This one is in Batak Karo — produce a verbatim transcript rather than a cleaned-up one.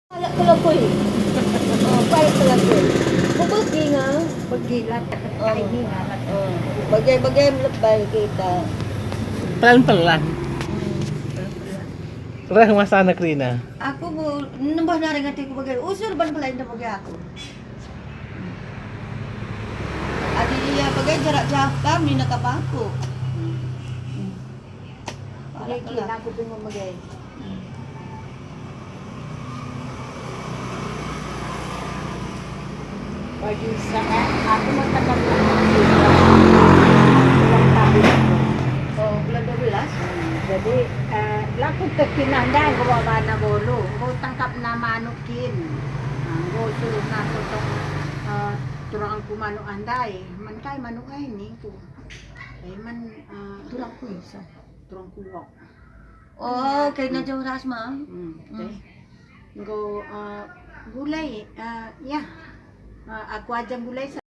Palak kelekui. Oh, palak kelekui. Ku begi nge. Begi lah, oh, kai nge lah. Oh, bagai-bagai melebai kita. Pelan-pelan. Hmm. Reh masana kerina. Aku bu-, nembah nari ngatiku bagai. Usur ban pelain bagi aku. Adi ia bagai jarak jauh kam nina ka bangku. Hmm. Palak kelek. Aku bingung bagai. Bagi saya, aku mengatakan bulan tahun. Oh, bulan dua belas. Jadi, eh, laku tekinah ndai enggo bana bolu, enggo tangkap na manuk kin. Nah, enggo suruh na totong, eh, turangku manuk andai. Man kai manuk ai ningku. Eh, man, eh, turangku isa. Turangku lok. Oh, kena jauh ras, Mam. Hmm, hmm, teh. Enggo, eh, gulai, eh, ya. Eh, aku aja gulai